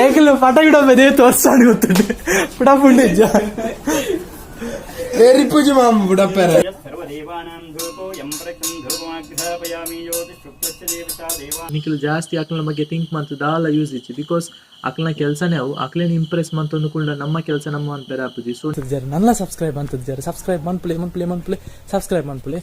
ಏಕಲ್ಲ ಪಟಾಕಿ ಡಬ್ಬೆ ತೋರ್ಸಾಡ್ ಗೊತ್ತುಂಟು ಪುಡಪುಂಡು ಇಜ್ಜ ಪೂಜೆ ಮಾಮ ಬುಡಪ್ಪರ. ಸರ್ವದೇವಾನಾಂ ಧೂಪೋ ಯಂ ಪ್ರಕ್ಷಂ ಧೂಪಮಾಘ್ರಾಪಯಾಮಿ ಜ್ಯೋತಿ ಶುಕ್ಲಸ್ಯ ದೇವತಾ ದೇವಾ. ನಿಖಿಲ್ ಜಾಸ್ತಿ ಅಕ್ಲನ ಬಗ್ಗೆ ಥಿಂಕ್ ಮಂತ್ ದಾಲ ಯೂಸ್ ಇಚ್ಚಿ, because ಅಕ್ಲನ ಕೆಲಸನೇ ಅವು. ಅಕ್ಲೇನ ಇಂಪ್ರೆಸ್ ಮಂತೊಂದು ಕೂಡ ನಮ್ಮ ಕೆಲಸ ನಮ್ಮ ಅಂತ ಬೇರೆ ಆಪುಜಿ. ಸೊ ನನ್ನ ಸಬ್ಸ್ಕ್ರೈಬ್ ಅಂತದ್ದಾರೆ, ಸಬ್ಸ್ಕ್ರೈಬ್ ಮನ್ಪುಲೆ ಮನ್ಪುಲೆ ಮನ್ಪುಲೆ, ಸಬ್ಸ್ಕ್ರೈಬ್ ಮನ್ಪುಲೆ.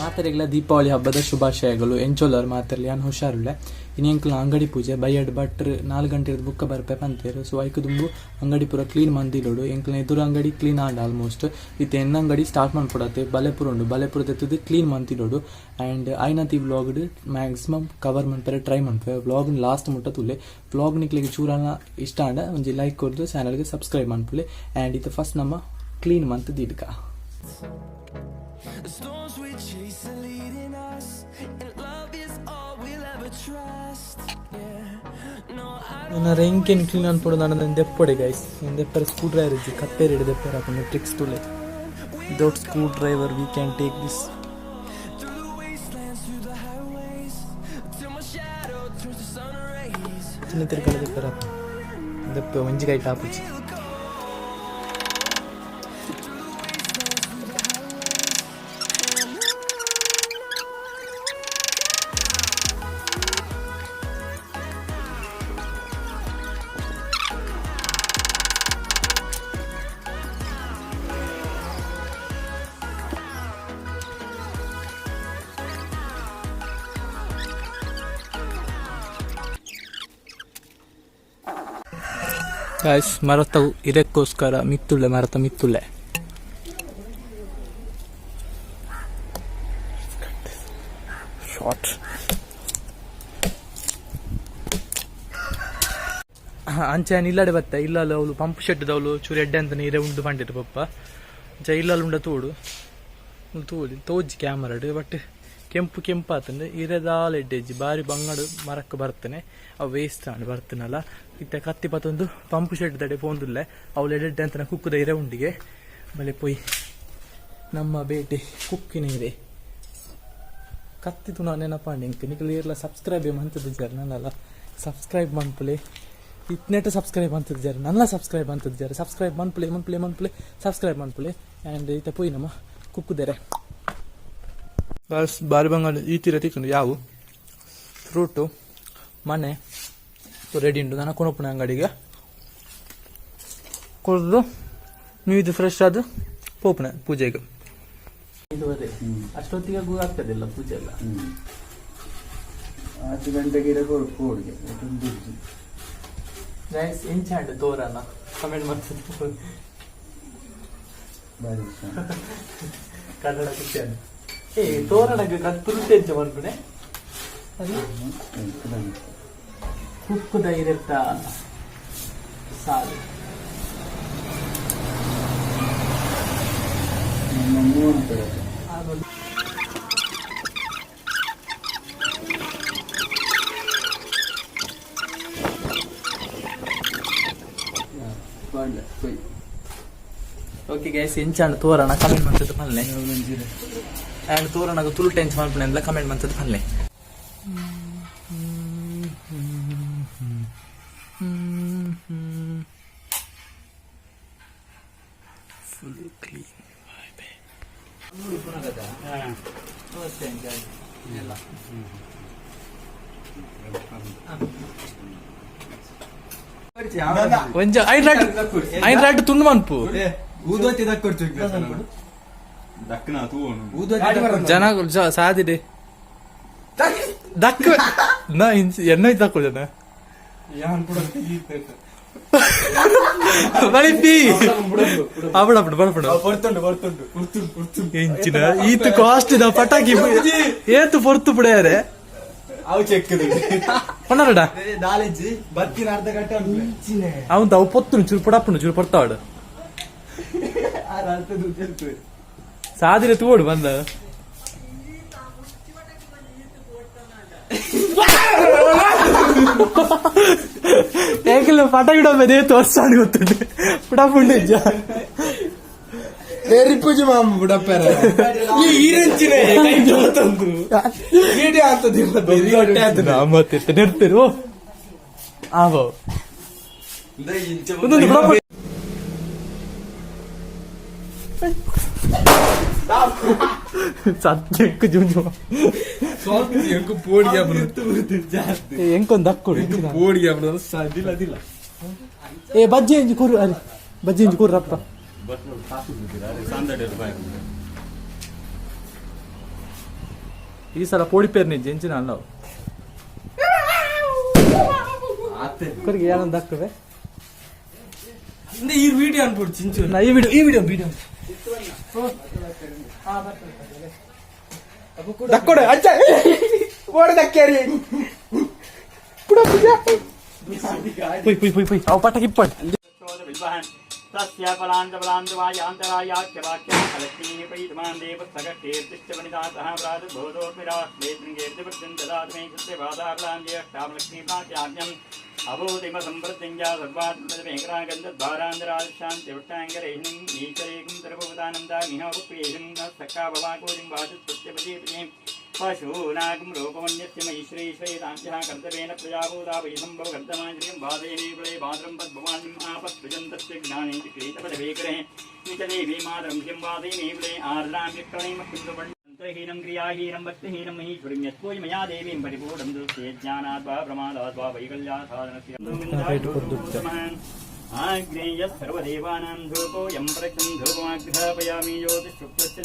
ಮಾತರಿಗಳ ದೀಪಾವಳಿ ಹಬ್ಬದ ಶುಭಾಶಯಗಳು. ಎಂಚೋಲರ್ ಮಾತರ್ಲಿ? ಯಾನ್ ಹುಷಾರುಳ್ಳೆ. ಇನಿ ಎಂಕ್ಲ ಅಂಗಡಿ ಪೂಜೆ. ಬೈಯಡ್ ಭಟ್ರು 4 ಗಂಟೆ ಬುಕ್ಕ ಬರ್ಪೆ ಪಂತೇರು. ಸೊ ಐಕ್ ದುಂಬು ಅಂಗಡಿ ಪೂರ ಕ್ಲೀನ್ ಮಂದಿಲೋಡು. ಎಂಕ್ಲ ಎದುರು ಅಂಗಡಿ ಕ್ಲೀನ್ ಆಂಡ್ ಆಲ್ಮೋಸ್ಟ್. ಇತ್ತೆ ಎನ್ನ ಅಂಗಡಿ ಸ್ಟಾರ್ಟ್ ಮನ್ಪೊಡತ್ತೆ. ಬಲೆಪುರ ಉಂಡು, ಬಲೆಪುರ ತೆತ್ತದು ಕ್ಲೀನ್ ಮಂತಿಲೋಡು. ಆ್ಯಂಡ್ ಐನತಿ ವ್ಲಾಗ್ಡ್ ಮ್ಯಾಕ್ಸಿಮಮ್ ಕವರ್ ಮನ್ಪೆರೆ ಟ್ರೈ ಮನ್ಪೆ. ವ್ಲಾಗ್ ಲಾಸ್ಟ್ ಮುಟ್ಟ ತುಲೆ. ವ್ಲಾಗ್ ನಿಕ್ಲೆಗ್ ಚೂರನ ಇಷ್ಟ ಆಂಡ ಒಂಜಿ ಲೈಕ್ ಕೊರ್ದು ಚಾನಲ್ಗೆ ಸಬ್ಸ್ಕ್ರೈಬ್ ಮನ್ಪುಲೆ. ಆ್ಯಂಡ್ ಇದು ಫಸ್ಟ್ ನಮ್ಮ ಕ್ಲೀನ್ ಮಂತ್ ದೀಡ್ಕ. The storms we chase are leading us, and love is all we'll ever trust. Yeah, no, I ನನ್ನ ರೆಂಕೆನ್ ಕ್ಲೀನ್ ಅನ್ಪೊಡು ನಾನು ದೆಪ್ಪೊಡೆ ಗೈಸ್. ದೆಪ್ಪರೆ ಸ್ಕ್ರೂ ಡ್ರೈವರ್ ಇಜ್ಜಿ, ಕತ್ತೆರಿ ದೆಪ್ಪರೆ ಹಾಕೊಂಡು tricks ತುಲೆ. Without screwdriver we can take this. Through the wastelands, through the highways, till my shadow turns to sun rays. ಚಿನ್ನ ತಿರ್ಗಡೆ ದೆಪ್ಪರೆ ಹಾಕೊಂಡು ದೆಪ್ಪೆ ಒಂಜಿ ಕೈ ಟಾಪುಜಿ. Guys, ಮರತ ಇದಕ್ಕೋಸ್ಕರ ಮಿತ್ತುಳ್ಳೆ, ಮರತ ಮಿತ್ತುಳ್ಳೆ. ಶಾರ್ಟ್ ಅಂಚೆ ಇಲ್ಲಡೆ ಬತ್ತ ಇಲ್ಲಲ್ಲ. ಅವಳು ಪಂಪ್ ಶೆಡ್ ದವಳು ಚೂರು ಎಡ್ಡೆ ಅಂತ ನೀರೇ ಉಂಡು ಪಂಡಿರು ಪಪ್ಪ. ಅಂಚೆ ಇಲ್ಲಲ್ಲಿ ಉಂಡ ತೋಡು ತೋಡಿ ತೋಜಿ ಕ್ಯಾಮರಾಡ್, ಬಟ್ ಕೆಂಪು ಕೆಂಪು ಆತಂದ್ರೆ ಇರೆದಾಲ ಎಡ್ಡೆಜ್ಜಿ. ಬಾರಿ ಬಂಗಡು ಮರಕ್ಕೆ ಬರ್ತನೆ, ಅವು ವೇಸ್ಟ್ ಆಂಡ್ ಬರ್ತನಲ್ಲ. ಇತ್ತೆ ಕತ್ತಿ ಪತ್ತೊಂದು ಪಂಪ್ ಶೆಡ್ ದಡೆ ಪೋಂದುಲ್ಲೆ. ಅವಳು ಎಡ್ಡೆ ಅಂತ ಕುಕ್ಕುದ ಇರೆ ಉಂಡಿಗೆ ಆಮೇಲೆ ಪೊಯ್ ನಮ್ಮ ಬೇಟೆ ಕುಕ್ಕಿನ ಇದೆ. ಕತ್ತಿ ತುಣ ನೆನಪಾಂಡೆ ಇಂಕ್. ನಿಕಲ್ ಏರ್ಲ ಸಬ್ಸ್ಕ್ರೈಬ್ ಮಂತದಿದ್ದಾರೆ, ನನ್ನಲ್ಲ ಸಬ್ಸ್ಕ್ರೈಬ್ ಮನ್ಪುಲೆ. ಇತ್ನೆಟ್ ಸಬ್ಸ್ಕ್ರೈಬ್ ಅಂತದಿದ್ದಾರೆ, ನನ್ನ ಸಬ್ಸ್ಕ್ರೈಬ್ ಅಂತದಿದ್ದಾರೆ, ಸಬ್ಸ್ಕ್ರೈಬ್ ಮನ್ಪುಲೆ ಮನ್ಪುಲೆ ಮನ್ಪುಲೆ, ಸಬ್ಸ್ಕ್ರೈಬ್ ಮನ್ಪುಲೆ. ಆ್ಯಂಡ್ ಇತ್ತೆ ಪೋಯ್ ನಮ್ಮ ಕುಕ್ಕುದರೆ. ಬಸ್ ಬಾರಿ ಬಂಗಾಳ ಈ ತೀರ ತಿಕ್ಕೊಂಡು ಯಾವು ಫ್ರೂಟು ಮನೆ ರೆಡಿ ಉಂಟು. ನಾನು ಕೊನೊಪ್ಪುನ ಅಂಗಡಿಗೆ ಕೊಡ್ದು ನೀವು ಇದು ಫ್ರೆಶ್ ಆದ ಪೋಪುನ ಪೂಜೆಗೆ. ಇದು ಅದೇ ಅಷ್ಟೊತ್ತಿಗೆ ಆಗ್ತದಿಲ್ಲ ಪೂಜೆ ಎಲ್ಲ. 5 ಗಂಟೆಗೆ ಕೊಡುಗೆ. ಗೈಸ್, ಎಂಚಾಂಡ್ ತೋರಣ ಕಮೆಂಟ್ ಮಾಡ್ತದೆ. ಬಾರಿ ಇಷ್ಟ. ಕನ್ನಡ ಕುಟ್ಟಿಯನ್ನು ಏ ತೋರಣಕ್ಕೆ ತುರುಟು ಎಂಚ ಮನ್ಪುನೆ ಅದು ಕುಕ್ಕುದ ಇರತ್ತ ಸಾಲು. ನಮ್ಮ ಮೂವನ ಕಡೆ. ಬಾಂಡೆ ಕೊಯ್. ಓಕೆ ಗೈಸ್, ಎಂಚಾಂಡ್ ತೋರಣ ಕಮೆಂಟ್ ಮಾಡ್ತದೆ ಪನ್ಲೆ. ಆ್ಯಂಡ್ ತೋರಣಗ ತುಳು ಟೆನ್ಸ್ ಮನ್ಪುನೆ ಅಂದ್ಲ ಕಮೆಂಟ್ ಮಾಡ್ತದೆ ಪನ್ಲೆ. Full clean. ಎಲ್ಲ ಒಂಜ ಐನ್ ರಾಟ್, ಐನ್ ರಾಟ್ ತುಂಡು ಮನ್ಪು. ಊದೋತಿ ದಕ್ಕೊಡ್ತು. ದಕ್ಕನ ತೂವನು. ಜನ ಸಾದಿಡೆ ದಕ್ಕ ನಾ ಇಂಚ ಎಣ್ಣ ತಕ್ಕೋ ಜನ ಬಳಿಪಿ ಅಬಡ ಅಬಡ ಬಡಪಡ. ಬರ್ತುಂಡು ಬರ್ತುಂಡು ಕುರ್ತುಂಡು ಕುರ್ತುಂಡು. ಇಂಚಿನ ಈತ ಕಾಸ್ಟ್ the ಪಟಾಕಿ ಏತು ಪೊರ್ತು ಪುಡೆಯರೆ. ಅವು ಚೆಕ್. ಪಣ್ಣರಡ. ದಾಲಿಜ್ಜಿ ಬತ್ತಿನ ಅರ್ಧ ಗಂಟೆ ಉಂಟು. ಅವನ್ ಅವು ಪೊತ್ತುನು ಚೂರು ಪುಡಪ್ಪುನು ಚೂರು ಪೊರ್ತಾವಡು. ಆ ಅರ್ಧ ದುಡ್ಡು. ಸಾದಿರ ತೂಡು ಬಂದ. ಏಕಲ್ಲ ಪಟಾಕಿ ಡಬ್ಬೆ ತೋರ್ಸಾಡ್ ಗೊತ್ತುಂಟು ಪುಡಪುಂಡು ಇಜ್ಜ. ತೆರಿಪುಜಿ ಮಾಮ ಬುಡಪ್ಪರ. ಈ ಈರಂಚಿನ ವಿಡಿಯೋ ಆಗ್ತದೆ. ಮತ್ತೆ ನೆಡ್ತೇರು ಆವೋ ಒಂದೊಂದು ಬುಡಪ್ಪ. ಸತ್ಯಕ್ಕೆ ಜುಂಜು. ಎಂಕು ಪೋಡಿಗೆ. ಎಂಕೊಂದು ದಕ್ಕೊಡು. ಪೋಡಿಗೆ ಸದಿಲ್ಲ ಅದಿಲ್ಲ. ಏ ಬಜ್ಜೆ ಇಂಜಿ ಕೂರು ಅರೆ, ಬಜ್ಜೆ ಇಂಜಿ ಕೂರಪ್ಪ. ಈ ಸಲ ಪೋಡಿ ಪೇರ್ ನಿಜ್ಜೆ ಎಂಚಿನ ಅಲ್ಲ. ಕೊರಿಗೆ ಯಾರೊಂದು ದಕ್ಕವೆ. ಈ ವಿಡಿಯೋ ಅನ್ಬಿಡು ಚಿಂಚು. ನಾ ಈ ವಿಡಿಯೋ, ಈ ವಿಡಿಯೋ ವಿಡಿಯೋ ದಕ್ಕೊಡೆ ಅಜ್ಜ ಓಡ ದಕ್ಕೇರಿ. ಪುಯ್ ಪುಯ್ ಪುಯ್ ಪುಯ್ ಅವು ಪಟಕ್ ಇಪ್ಪಡ್. तस्य फलान्तबलान्तवायान्तरायाख्यवाक्यलक्ष्मीपैतमान् देवत्सगष्टेर्तिष्ठवनिदातः प्रादुर्भूतोऽर्पिराष्ट्रेऽर्तिपर्यं ददातु मे सत्यपादाफलाञ्ज्यष्टामलक्ष्मीप्रात्याज्ञम् अभूतिमसम्प्रत्यञ्जा सर्वात्मवेङ्करागन्धद्वारान्तरादिशान्तिवृष्टाङ्गरेहिणीं ईश्वरेकं सर्वभूतानन्दामिहोपप्रियेषं न सक्काभवाकोटिं वाचस्पत्यपदीप्रियं पशूनागं रूपमन्यस्य मयीश्वरीश्वरीताभ्यः कर्तव्येन प्रजाभूता वैसम्भव कर्तमाश्रियं वादयने कुले भाद्रं पद्भवानिम् आपत्सृजन्तस्य ज्ञाने क्रीतपदभीकरे निचदेवी मातरं किं वादयने कुले आर्द्रां विक्रणीमकिं मन्त्रहीनं क्रियाहीनं भक्तिहीनं महीश्वरीं यत्पूज मया देवीं परिपूर्णं दुस्ते ज्ञानाद् वा प्रमादाद् वा वैकल्यात् साधनस्य आग्नेयः सर्वदेवानां धूपोऽयं प्रक्षं धूपमाघ्रापयामि ज्योतिः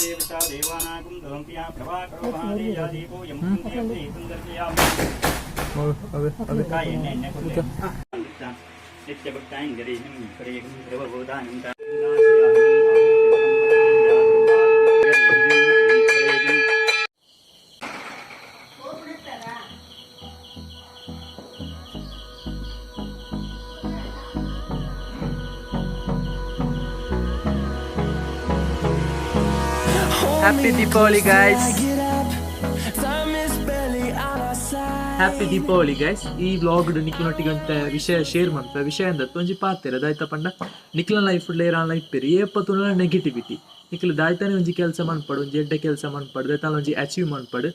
देवता देवानागुं धूम्प्या प्रभाकरो महादेया दीपोऽयं दर्शयामि. नित्यभक्ताङ्गरीं ईश्वरेकं सर्वभूतानं. Happy Deepavali guys. Get up. Time is barely on our side. Happy Deepavali guys. ಈ ವ್ಲಾಗ್ ನಿಕ್ಲನೊಟ್ಟಿಗಂತ ವಿಷಯ ಶೇರ್ ಮನ್ಪ ವಿಷಯ ಅಂದ ಒಂಜಿ ಪಾತೆರ ದಾಯ್ತ ಪಂಡ ನಿಕ್ಲ ಲೈಫ್ ಲೇರಾನ್ ಲೈಫ್ ಪೇರು ಏಪ ತುನ ನೆಗೆಟಿವಿಟಿ. ನಿಕ್ಲು ದಾಯ್ತಾನೆ ಒಂಜಿ ಕೆಲಸ ಮನ್ಪಡು, ಒಂಜಿ ಎಡ್ಡೆ ಕೆಲಸ ಮನ್ಪಡು, ದಾಯ್ತಾನ ಒಂಜಿ ಅಚೀವ್ ಮನ್ಪಡು.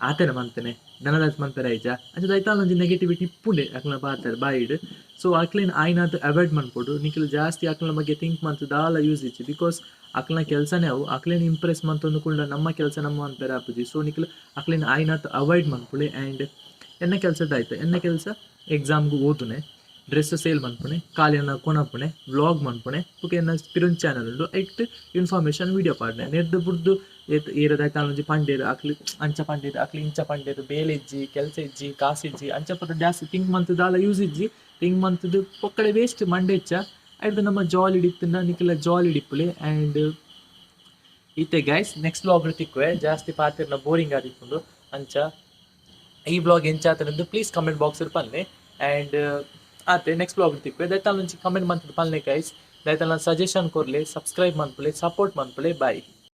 ಆತೇನೆ ಮಂತನೆ ನನದಾತ್ ಮನ್ಪೆರ ಐಜ ಅಂಚ ದಾಯ್ತಾನ ಒಂಜಿ ನೆಗೆಟಿವಿಟಿ ಇಪ್ಪುಂಡೆ ಅಕ್ಲನ ಪಾತೆರ ಬಾಯಿಡ್. ಸೊ ಅಕ್ಲೇನ್ ಆಯ್ನಾತ್ ಅವಾಯ್ಡ್ ಮನ್ಪೊಡು. ನಿಕ್ಲು ಜಾಸ್ತಿ ಅಕ್ಲನ ಬಗ್ಗೆ ಥಿಂಕ್ ಮಂತು ದಾಲ ಯೂಸ್ ಇಚ್ಚಿ, because ಅಕ್ಲನ ಕೆಲಸನೇ ಅವು. ಅಕ್ಲೇನ್ ಇಂಪ್ರೆಸ್ ಮಂತೊಂದು ನಮ್ಮ ಕೆಲಸ ನಮ್ಮ ಮನ್ಪೆರ ಆಪುಜಿ. ಸೊ ನಿಕ್ಲು ಅಕ್ಲೇನ್ ಆಯ್ನಾತ್ ಅವಾಯ್ಡ್ ಮನ್ಪುಲೆ. ಆ್ಯಂಡ್ ಎನ್ನ ಕೆಲಸದಾಯ್ತು, ಎನ್ನ ಕೆಲಸ ಎಕ್ಸಾಮ್ಗೆ ಓದುನೆ, ಡ್ರೆಸ್ ಸೇಲ್ ಮನ್ಪುಣೆ, ಖಾಲಿಯನ್ನ ಕೊನಪುಣೆ, ವ್ಲಾಗ್ ಮನ್ಪುಣೆ, ಬೊಕ ಎನ್ನ ಪಿರೊಂಜಿ ಚಾನಲ್ ಉಂಡು, ಐಟ್ ಇನ್ಫಾರ್ಮೇಷನ್ ವೀಡಿಯೋ ಪಾಡ್ನೆ. ನೆರ್ದ್ ಬುಡ್ದು ಏತ್ ಏರದಾಯ್ತು ಒಂಜಿ ಪಂಡೇರು ಅಕ್ಲು ಅಂಚ ಪಂಡೇರು, ಅಕ್ಲು ಇಂಚ ಪಂಡೇರು, ಬೇಲೆ ಇಜ್ಜಿ, ಕೆಲಸ ಇಜ್ಜಿ, ಕಾಸು ಇಜ್ಜಿ, ಅಂಚ ಪೂರ ಜಾಸ್ತಿ ಥಿಂಕ್ ಮಂತ್ ದಾಲ ಯೂಸ್ ಇಜ್ಜಿ. ಥಿಂಕ್ ಮಂತ್ದು ಪೊಕ್ಕಡೆ ವೇಸ್ಟ್ ಮಂಡೆ ಹೆಚ್ಚ. ಐಡ್ದು ನಮ್ಮ ಜಾಲಿ ಇತ್ತಿಂದ ನಿಕ್ಲ ಜಾಲಿ ಇಪ್ಪುಲೆ. ಆ್ಯಂಡ್ ಇತ್ತೆ guys next vlog ತಿಕ್ಕುವೆ. ಜಾಸ್ತಿ ಪಾತೆರ್ನ ಬೋರಿಂಗ್ ಆದಿಪ್ಪುಂಡು. ಅಂಚ ಈ ವ್ಲಾಗ್ ಎಂಚಾತನಂದು please comment box ಪನ್ಲೆ. And ಆತೆ, ನೆಕ್ಸ್ಟ್ ವ್ಲಾಗ್ ತಿಕ್ಕುವೆ. ದಯತಾಲ್ ಒಂಜಿ ಕಮೆಂಟ್ ಮಂತದ ಪನ್ಲೆ ಗೈಸ್. ದಯತಾಲ್ ಸಜೆಷನ್ ಕೊರ್ಲೆ, ಸಬ್ಸ್ಕ್ರೈಬ್ ಮನ್ಪುಲೆ, ಸಪೋರ್ಟ್ ಮನ್ಪುಲೆ. ಬಾಯ್.